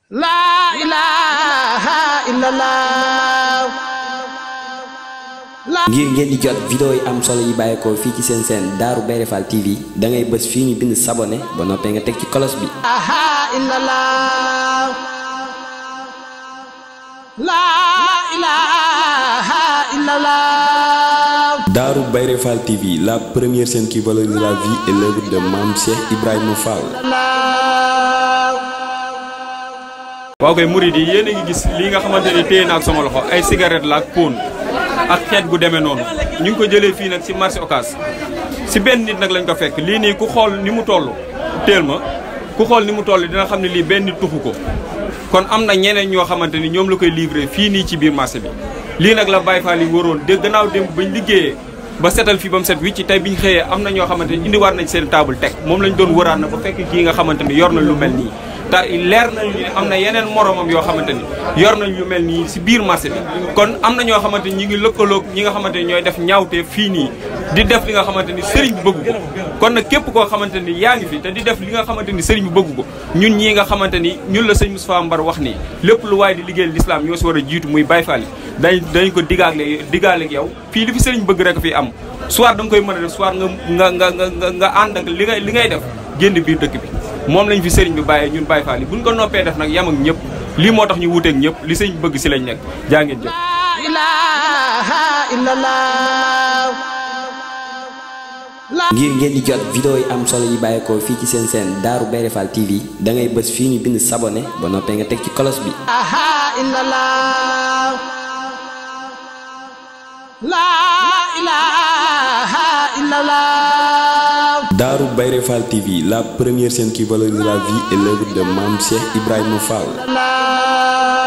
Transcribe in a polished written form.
La ilaha illallah. ngir ngeen di jot vidéo yi am solo yi bàyyeekoo fii ci seen chaîne Darou Baye Fall TV da ngay bës fii ñu bind s'abonné ba noppee nga teg ci cloche bi. La ilaha illallah. Darou Baye Fall TV, la première chaîne qui valorise la vie et l'œuvre de Mame Cheikh Ibrahima Fall. waaw kay murid yi yéen a ngi gis lii nga xamante ni téye na ak sama loxo ay cigarette la ak pon ak xeet gu demee noonu ñu ngi ko jëlee fii nag si marché Ocass si benn nit nag lañ ko fekk lii nii ku xool ni mu toll teel ma ku xool ni mu toll dina xam ne lii benn nit tuxu ko kon am na ñeneen ñoo xamante ni ñoom la koy livré fii nii ci biir marché bi lii nag la Baye Fall yi waroon de gannaaw démb bañ liggéeyee ba setal fii ba mu set wicc tey biñ xëyee am na ñoo xamante ni indiwaat nañ seen table teg moom lañ doon wëraan na ba fekk kii nga xamante ni yor na lu mel nii te leer nañu ne am na yeneen moromam yoo xamante ni yor nañ lu mel nii si biir marché bi kon am na ñoo xamante ni ñi ngi lëkkaloog ñi nga xamante ni ñooy def ñaawte fii nii di def li nga xamante ni sëriñ bi bëgg ko kon nag képp koo xamante ni yaa ngi fi te di def li nga xamante ni sëriñ bi bëgg ko ñun ñii nga xamante ni ñun la sëñ Moustapha Mbar wax nii lépp lu waaye di liggéeyal l'islam ñoo si war a jiitu muy Baye Fall yi dañ ko digaale ak yow fii li fi sëriñ bëgg rek fi am soit da nga koy mën a def soit nga ànd ak li ngay def génn biir dëkk bi moom lañ fi sëriñ bi bàyyee ñun Baye Fall yi buñ ko noppee def nag yam ak ñëpp lii moo tax ñu wuteeg ñëpp li sëriñ bëgg si lañ nekk jaa ngeen jëf. La ilaha illallah. ngir ngeen di jot vidéo yi am solo yi bàyyeekoo fii ci seen chaîne Darou Baye Fall TV da ngay bës fii ñu bind s'abonné ba noppee nga teg ci cloche bi. La ilaha illallah. Darou Baye Fall TV, la première chaîne qui valorise la vie et l'œuvre de Mame Cheikh Ibrahima Fall.